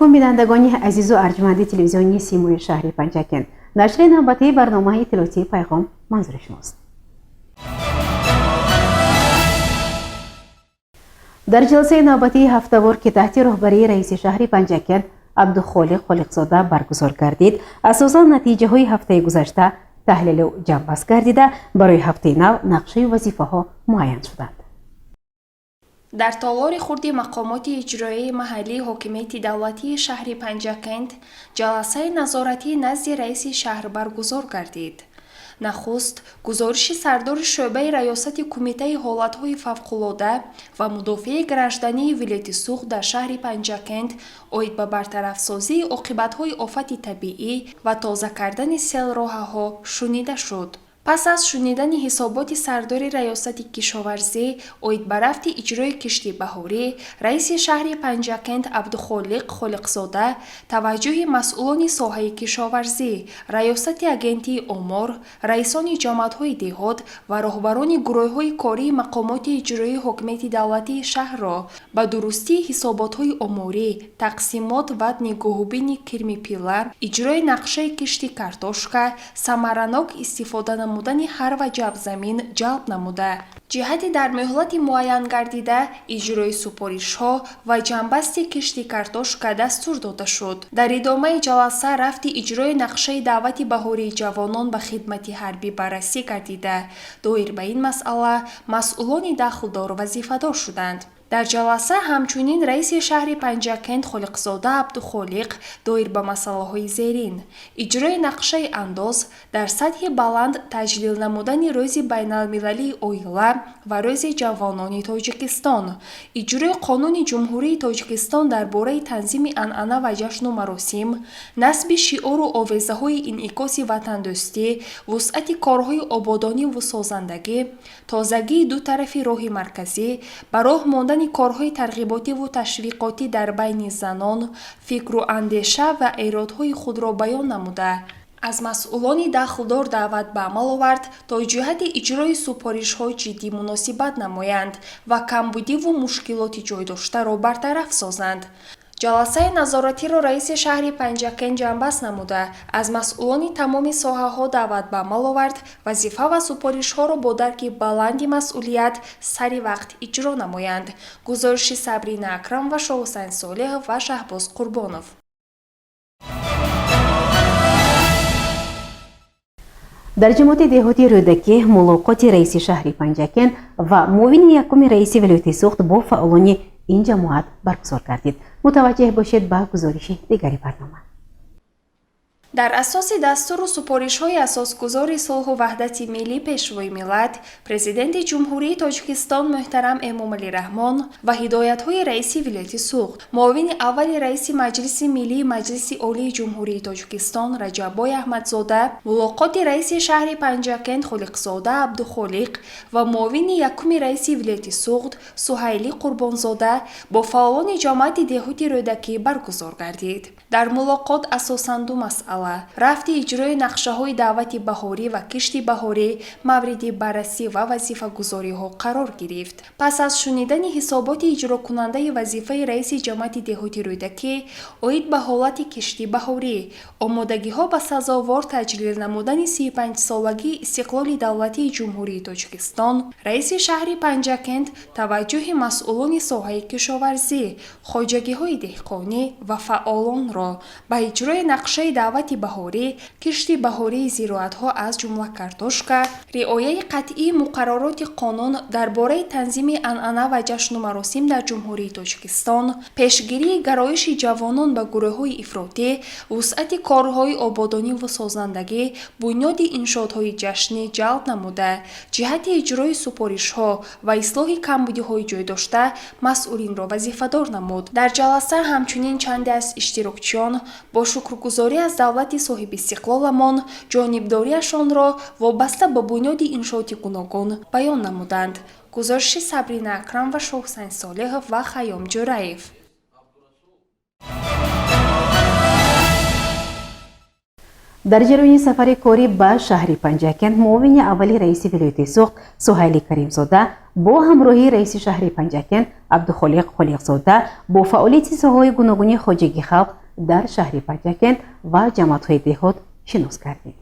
Алайкум, бинандагони азизу арҷманди телевизиони Симои шаҳри Панҷакент. Нашри навбатии барномаи иттилоотии Пайғом манзури шумост. Дар ҷаласаи навбатии ҳафтавор, ки таҳти роҳбарии раиси шаҳри Панҷакент Абдухолиқ Холиқзода баргузор гардид, асосан натиҷаҳои ҳафтаи гузашта таҳлилу ҷамъбаст гардида, барои ҳафтаи нав нақшаи вазифаҳо муайян шуданд. Дар толори хурди мақомоти иҷроияи маҳаллии ҳокимияти давлатии шаҳри Панҷакент ҷаласаи назоратӣ назди раиси шаҳр баргузор гардид. Нахуст гузориши сардори шӯъбаи раёсати Кумитаи ҳолатҳои фавқулода ва мудофиаи граждании вилояти Суғд дар шаҳри Панҷакент оид ба бартарафсозии оқибатҳои офати табиӣ ва тоза кардани селроҳаҳо шунида шуд. Пас аз шунидани ҳисоботи сардори раёсати кишоварзӣ оид ба рафти иҷрои кишти баҳорӣ, раиси шаҳри Панҷакент Абдухолиқ Холиқзода таваҷҷӯҳи масъулони соҳаи кишоварзӣ, раёсати агентии омор, раисони ҷамоатҳои деҳот ва роҳбарони гурӯҳҳои кории мақомоти иҷроии ҳокимияти давлатии шаҳрро ба дурустии ҳисоботҳои оморӣ, тақсимот ва нигоҳубини кирми пилла, иҷрои нақшаи кишти картошка, самаранок истифода намудани ҳар ваҷаб замин ҷалб намуда, ҷиҳати дар муҳлати муайянгардида иҷрои супоришҳо ва ҷамъбасти кишти картошка дастур дода шуд. Дар идомаи ҷаласа рафти иҷрои нақшаи даъвати баҳории ҷавонон ба хидмати ҳарбӣ баррасӣ гардида, доир ба ин масъала масъулони дахлдор вазифадор шуданд. Дар ҷаласа ҳамчунин раиси шаҳри Панҷакент Холиқзода Абдухолиқ доир ба масъалаҳои зерин: иҷрои нақшаи андоз, дар сатҳи баланд таҷлил намудани Рӯзи байналмилалии оила ва Рӯзи ҷавонони Тоҷикистон, иҷрои Қонуни Ҷумҳурии Тоҷикистон дар бораи танзими анъана ва ҷашну маросим, насби шиору овезаҳои инъикоси ватандӯстӣ, вусъати корҳои ободониву созандагӣ, тозагии ду тарафи роҳи марказӣ, ба роҳ мондани корҳои тарғиботиву ташвиқотӣ дар байни занон, фикру андеша ва эродҳои худро баён намуда, аз масъулони дахлдор даъват ба амал овард, то ҷиҳати иҷрои супоришҳо ҷиддӣ муносибат намоянд ва камбудиву мушкилоти ҷойдоштаро бартараф созанд. Ҷаласаи назоратиро раиси шаҳри Панҷакент ҷамъбаст намуда, аз масъулони тамоми соҳаҳо даъват ба амал овард, вазифа ва супоришҳоро бо дарки баланди масъулият сари вақт иҷро намоянд. Гузориши Сабрина Акрам ва Шоҳусайн Солеҳов ва Шаҳбоз Қурбонов. Дар ҷамоати деҳоти Рӯдакӣ мулоқоти раиси шаҳри Панҷакент ва муовини якуми раиси вилояти Суғд бо фаъолони ин ҷамоат баргузор гардид. Мутаваҷҷеҳ бошед ба гузориши дигари барнома. Дар асоси дастуру супоришҳои асосгузори сулҳу ваҳдати миллӣ, Пешвои миллат, Президенти Ҷумҳурии Тоҷикистон муҳтарам Эмомалӣ Раҳмон ва ҳидоятҳои раиси вилояти Суғд, муовини аввали раиси Маҷлиси Миллии Маҷлиси Олии Ҷумҳурии Тоҷикистон Раҷаббой Аҳмадзода, мулоқоти раиси шаҳри Панҷакент Холиқзода Абдухолиқ ва муовини якуми раиси вилояти Суғд Суҳайлӣ Қурбонзода бо фаъолони ҷамоати деҳоти Рӯдакӣ баргузор гардид. Дар мулоқот асосан ду масъала: рафти иҷрои нақшаҳои даъвати баҳорӣ ва кишти баҳорӣ мавриди баррасӣ ва вазифагузориҳо қарор гирифт. Пас аз шунидани ҳисоботи иҷрокунандаи вазифаи раиси ҷамоати деҳоти Рӯдакӣ оид ба ҳолати кишти баҳорӣ, омодагиҳо ба сазовор таҷлил намудани 35-солагии истиқлоли давлатии Ҷумҳурии Тоҷикистон, раиси шаҳри Панҷакент таваҷҷӯҳи масъулони соҳаи кишоварзӣ, хоҷагиҳои деҳқонӣ ва фаъолонро ба иҷрои нақшаи даъвати баҳорӣ, кишти баҳории зироатҳо аз ҷумла картошка, риояи қатъии муқаррароти қонун дар бораи танзими анъана ва ҷашну маросим дар Ҷумҳурии Тоҷикистон, пешгирии гароиши ҷавонон ба гурӯҳҳои ифротӣ, вусъати корҳои ободониву созандагӣ, бунёди иншоотҳои ҷашнӣ ҷалб намуда, ҷиҳати иҷрои супоришҳо ва ислоҳи камбудиҳои ҷойдошта масъулинро вазифадор намуд. Дар ҷаласа ҳамчунин чанде аз иштирокчиён бо шукргузорӣ аз давлати соҳибистиқлоламон ҷонибдориашонро вобаста ба бунёди иншооти гуногун баён намуданд. Гузориши Сабрина Акрам ва Шоҳусайн Солеҳов ва Хайём Ҷӯраев. Дар ҷараёни сафари корӣ ба шаҳри Панҷакент муовини аввали раиси вилояти Суғд Суҳайли Каримзода бо ҳамроҳии раиси шаҳри Панҷакент Абдухолиқ Холиқзода бо фаъолияти соҳаҳои гуногуни хоҷагии халқ дар шаҳри Панҷакент ва ҷамоатҳои деҳот шинос гардид.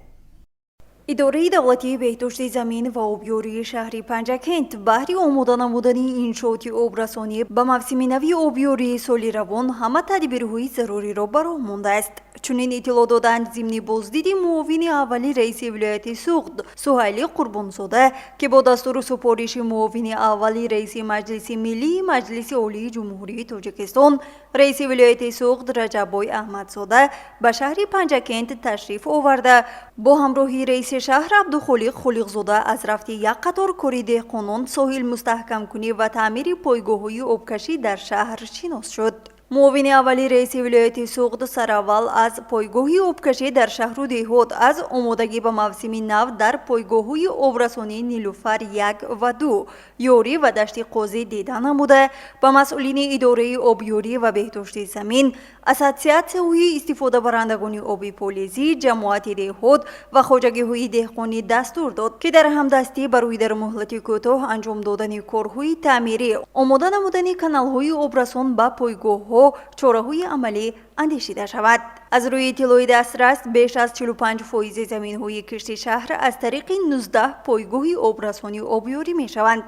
Идораи давлатии беҳдошти замин ва обёрии шаҳри Панҷакент баҳри омода намудани иншооти обрасонӣ ба мавсими нави обёрии соли равон ҳама тадбирҳои заруриро ба роҳ мондааст. Чунин иттилоъ доданд зимни боздиди муовини аввали раиси вилояти Суғд Суҳайли Қурбонзода, ки бо дастуру супориши муовини аввали раиси Маҷлиси Миллии Маҷлиси Олии Ҷумҳурии Тоҷикистон, раиси вилояти Суғд Раҷаббой Аҳмадзода ба шаҳри Панҷакент ташриф оварда, бо ҳамроҳии раиси шаҳр Абдухолиқ Холиқзода аз рафти як қатор кори деҳқонон, соҳил мустаҳкамкунӣ ва таъмири пойгоҳҳои обкашӣ дар шаҳр шинос шуд. Муовини аввали раиси вилояти Суғд сараввал аз пойгоҳи обкашӣ дар шаҳру деҳот, аз омодагӣ ба мавсими нав дар пойгоҳҳои обрасонии Нилуфар 1 ва 2, Ёрӣ ва Дашти Қозӣ дида намуда, ба масъулини идораи обёрӣ ва беҳдошти замин, ассотсиатсияҳои истифодабарандагони оби полизӣ, ҷамоати деҳот ва хоҷагиҳои деҳқонӣ дастур дод, ки дар ҳамдастӣ барои дар муҳлати кӯтоҳ анҷом додани корҳои таъмирӣ, омода намудани каналҳои обрасон ба пойгоҳҳо чораҳои амалӣ андешида шавад. Аз рӯи иттилои дастрас, беш аз 45% заминҳои кишти шаҳр аз тариқи 19 пойгоҳи обрасонӣ обёрӣ мешаванд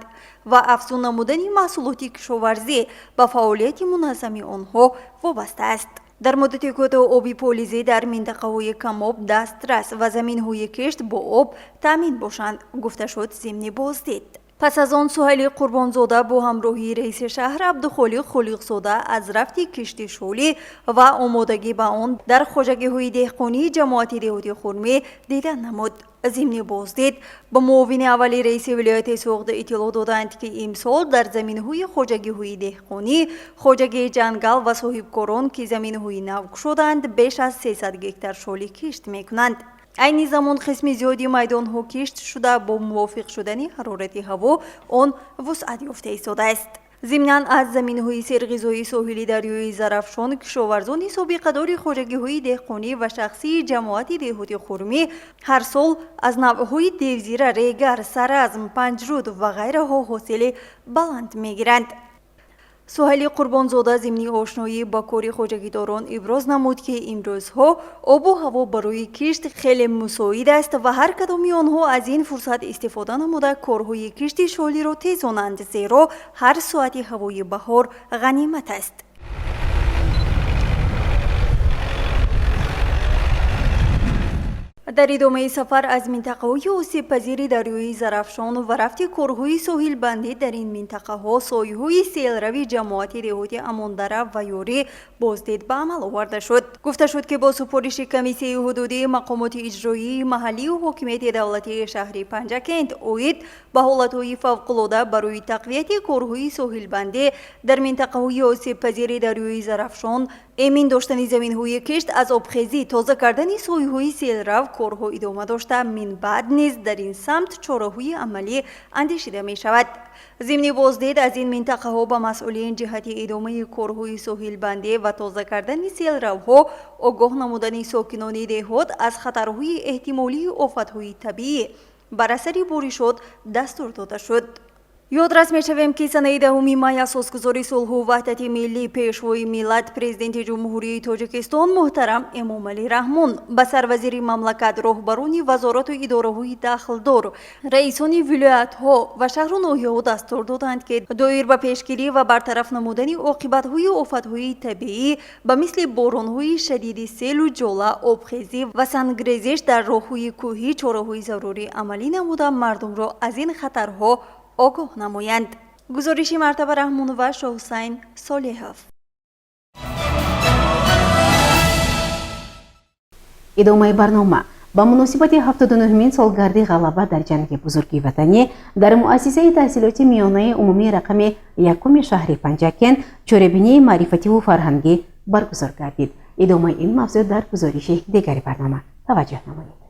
ва афзун намудани маҳсулоти кишоварзӣ ба фаъолияти муназзами онҳо вобаста аст. Дар муддати кӯтоҳ оби полизӣ дар минтақаҳои камоб дастрас ва заминҳои кишт бо об таъмин бошанд, гуфта шуд зимни боздид. Пас аз он Суҳайли Қурбонзода бо ҳамроҳии раиси шаҳр Абдухолиқ Холиқзода аз рафти кишти шолӣ ва омодагӣ ба он дар хоҷагиҳои деҳқонии ҷамоати деҳоти Хурмӣ дида намуд. Зимни боздид ба муовини аввали раиси вилояти Суғд иттилоъ доданд, ки имсол дар заминҳои хоҷагиҳои деҳқонӣ, хоҷагии ҷангал ва соҳибкорон, ки заминҳои нав кушоданд, беш аз 300 гектар шолӣ кишт мекунанд. Айни замон қисми зиёди майдонҳо кишт шуда, бо мувофиқ шудани ҳарорати ҳаво он вусъат ёфта истодааст. Зимнан аз заминҳои серғизои соҳили дарёи Зарафшон кишоварзони собиқадори хоҷагиҳои деҳқонӣ ва шахсии ҷамоати деҳоти Хурмӣ ҳар сол аз навъҳои девзира, регар, саразм, панҷруд ва ғайраҳо ҳосили баланд мегиранд. Суҳайли Қурбонзода зимни ошноӣ ба кори хоҷагидорон иброз намуд, ки имрӯзҳо обу ҳаво барои кишт хеле мусоид аст ва ҳар кадоми онҳо аз ин фурсат истифода намуда корҳои кишти шолиро тезонанд, зеро ҳар соати ҳавои баҳор ғанимат аст. Дар идомаи сафар аз минтақаҳои осебпазири дарёи Зарафшон ва рафти корҳои соҳилбандӣ дар ин минтақаҳо, соҳиҳои селрави ҷамоати деҳоти Амондара ва Ёрӣ боздид ба амал оварда шуд. Гуфта шуд, ки бо супориши комиссияи ҳудудии мақомоти иҷроии маҳаллию ҳокимияти давлатии шаҳри Панҷакент оид ба ҳолатҳои фавқулода барои тақвияти корҳои соҳилбандӣ дар минтақаҳои осебпазири дарёи Зарафшон, эмин доштани заминҳои кишт аз обхезӣ, тоза кардани соҳиҳои селрав корҳо идома дошта, минбаъд низ дар ин самт чораҳои амалӣ андешида мешавад. Зимни боздид аз ин минтақаҳо ба масъулин ҷиҳати идомаи корҳои соҳилбандӣ ва тоза кардани селравҳо, огоҳ намудани сокинони деҳот аз хатарҳои эҳтимолии офатҳои табиӣ бар асари боришот дастур дода шуд. Ёдрас мешавем, ки санаи 10 май асосгузори сулҳу ваҳдати миллӣ, пешвои миллат, президенти Ҷумҳурии Тоҷикистон муҳтарам Эмомалӣ Раҳмон ба сарвазири мамлакат, роҳбарони вазорату идораҳои дахлдор, раисони вилоятҳо ва шаҳру ноҳияҳо дастур доданд, ки доир ба пешгирӣ ва бартараф намудани оқибатҳои офатҳои табиӣ ба мисли боронҳои шадиди селу ҷола, обхезӣ ва сангрезиш дар роҳҳои кӯҳӣ чораҳои зарурӣ амалӣ намуда, мардумро аз ин хатарҳо огоҳ намоянд. Гузориши Мартаба Раҳмонова, Шоҳусайн Солеҳов. Идомаи барнома. Ба муносибати 79-мин солгарди ғалаба дар ҷанги бузурги ватанӣ дар муассисаи таҳсилоти миёнаи умумии рақами 1 шаҳри Панҷакент чорабинии маърифативу фарҳангӣ баргузор гардид. Идомаи ин мавзӯъ дар гузориши дигари барнома. Таваҷҷӯҳ намоед.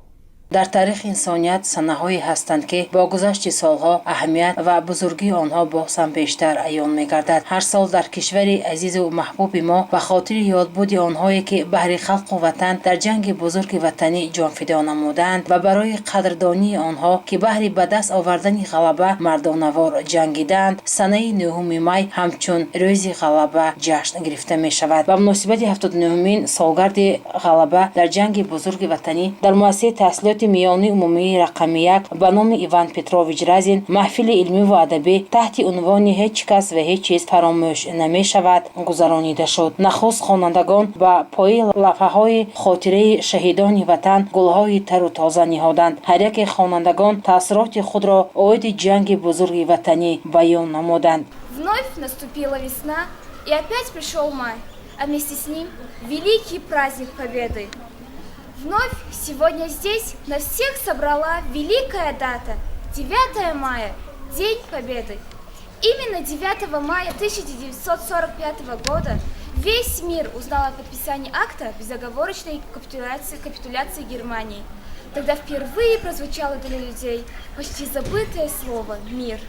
Дар таърихи инсоният санаҳое ҳастанд, ки бо гузашти солҳо аҳамият ва бузургии онҳо боз ҳам бештар аён мегардад. Ҳар сол дар кишвари азизу маҳбуби мо ба хотири ёдбуди онҳое, ки баҳри халқу ватан дар ҷанги бузурги ватанӣ ҷонфидо намудаанд, ва барои қадрдонии онҳо, ки баҳри ба даст овардани ғалаба мардонавор ҷангидаанд, санаи 9 май ҳамчун рӯзи ғалаба ҷашн гирифта мешавад. Ба муносибати 79-умин солгарди ғалаба дар ҷанги бузурги ватанӣ дар муассисаи таҳсилоти миёнаи умумии рақами 1 ба номи Иван Петрович Разин маҳфили илмиву адабӣ таҳти унвони «Ҳеҷ кас ва ҳеҷ чиз фаромӯш намешавад» гузаронида шуд. Нахуст хонандагон ба пои лавҳаҳои хотираи шаҳидони ватан гулҳои тару тоза ниҳоданд. Ҳар яке хонандагон таассуроти худро оиди ҷанги бузурги ватанӣ баён намуданд. Вновь наступила весна, и опять пришел май, а вместе с ним великий праздник Победы. Вновь сегодня здесь нас всех собрала великая дата – 9 мая, День Победы. Именно 9 мая 1945 года весь мир узнал о подписании акта безоговорочной капитуляции Германии. Тогда впервые прозвучало для людей почти забытое слово «мир».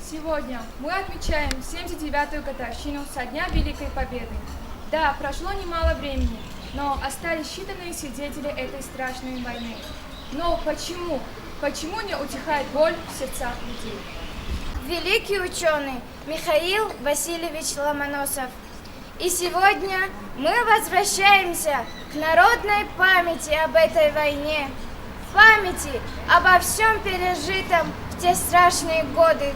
Сегодня мы отмечаем 79-ю годовщину со дня Великой Победы. Да, прошло немало времени, но остались считанные свидетели этой страшной войны. Но почему? Почему не утихает боль в сердцах людей? Великий ученый Михаил Васильевич Ломоносов. И сегодня мы возвращаемся к народной памяти об этой войне, памяти обо всем пережитом в те страшные годы.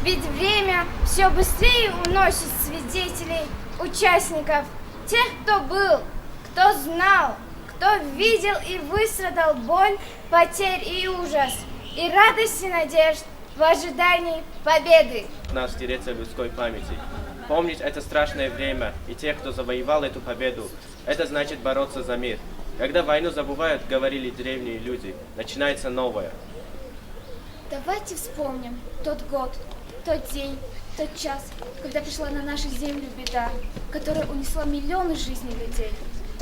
Ведь время все быстрее уносит свидетелей, участников, тех, кто был, кто знал, кто видел и выстрадал боль, потерь и ужас, и радость и надежд в ожидании победы. Нас стереться в людской памяти. Помнить это страшное время и тех, кто завоевал эту победу, это значит бороться за мир. Когда войну забывают, говорили древние люди, начинается новое. Давайте вспомним тот год, тот день, тот час, когда пришла на нашу землю беда, которая унесла миллионы жизней людей.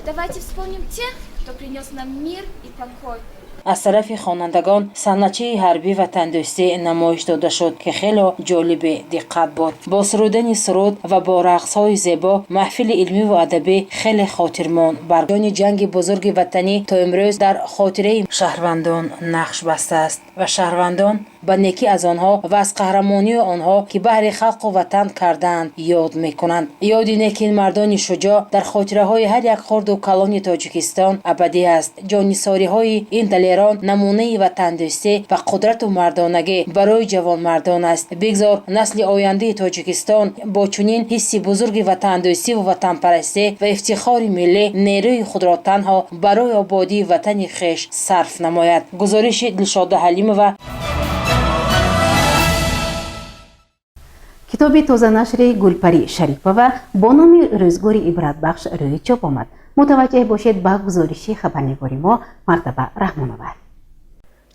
Давайте вспомним тех, кто принес нам мир и покой. Аз тарафи хонандагон саҳначаи ҳарбӣ ватандӯстӣ намоиш дода шуд, ки хело ҷолиби диққат буд. Бо сурудани суруд ва бо рақсҳои зебо маҳфили илмиву адабӣ хеле хотирмон барҷони ҷанги бузурги ватанӣ то имрӯз дар хотираи шаҳрвандон нақш бастааст ва шаҳрвандон ба некӣ аз онҳо ва аз қаҳрамонии онҳо, ки баҳри халқу ватан кардаанд, ёд мекунанд. Ёди неки ин мардони шуҷоъ дар хотираҳои ҳар як хурду калони Тоҷикистон абадӣ аст. Ҷоннисориҳои ин далерон намунаи ватандӯстӣ ва қудрату мардонагӣ барои ҷавонмардон аст. Бигзор насли ояндаи Тоҷикистон бо чунин ҳисси бузурги ватандӯстиву ватанпарастӣ ва ифтихори миллӣ нерӯи худро танҳо барои ободии ватани хеш сарф намояд. Гузориши Дилшода Ҳалимова. Китоби тозанашри Гулпарӣ Шарипова бо номи «Рӯзгори ибратбахш» рӯи чоп омад. Мутаваҷҷеҳ бошед ба гузориши хабарнигори мо Мартаба Раҳмонова.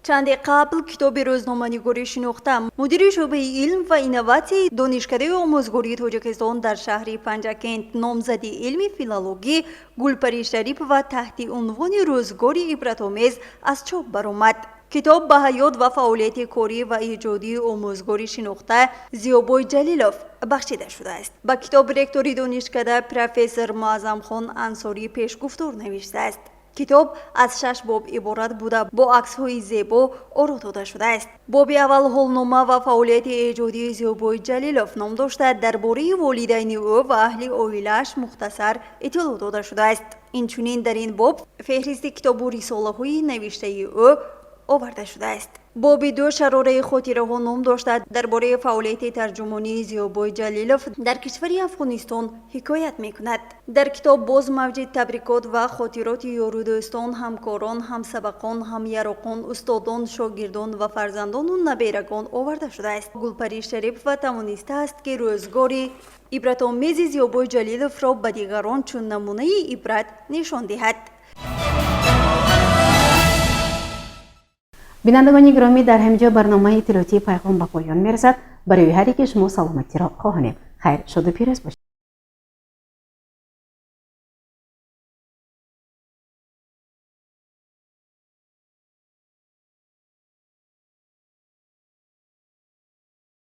Чанде қабл китоби рӯзноманигорӣ шинохта, мудири шӯъбаи илм ва инноватсияи Донишкадаи омӯзгории Тоҷикистон дар шаҳри Панҷакент, номзади илми филологӣ Гулпарӣ Шарипова таҳти унвони «Рӯзгори ибратомез» аз чоп баромад. Китоб ба ҳаёт ва фаъолияти корӣ ва эҷодии омӯзгори шинохта Зиёбой Ҷалилов бахшида шудааст. Ба китоб ректори донишкада профессор Муаззамхон Ансорӣ пешгуфтор навиштааст. Китоб аз шаш боб иборат буда, бо аксҳои зебо оро дода шудааст. Боби аввал «Ҳолнома ва фаъолияти эҷодии Зиёбой Ҷалилов» ном дошта, дар бораи волидайни ӯ ва аҳли оилааш мухтасар иттилоъ дода шудааст. Инчунин дар ин боб феҳристи китобу рисолаҳои навиштаи ӯ оварда шудааст. Боби ду «Шарораи хотираҳо» ном дошта, дар бораи фаъолияти тарҷумонии Зиёбой Ҷалилов дар кишвари Афғонистон ҳикоят мекунад. Дар китоб боз мавҷи табрикот ва хотироти ёрудӯстон, ҳамкорон, ҳамсабақон, ҳамяроқон, устодон, шогирдон ва фарзандону наберагон оварда шудааст. Гулпарӣ Шарипова тавонистааст, ки рӯзгори ибратомези Зиёбой Ҷалиловро ба дигарон чун намунаи ибрат нишон диҳад. Бинандагони гиромӣ, дар ҳамин ҷо барномаи иттилоотии «Пайғом» ба поён мерасад. Барои ҳар яке шумо саломатиро хоҳонем. Хайр, шоду пирӯз бошед.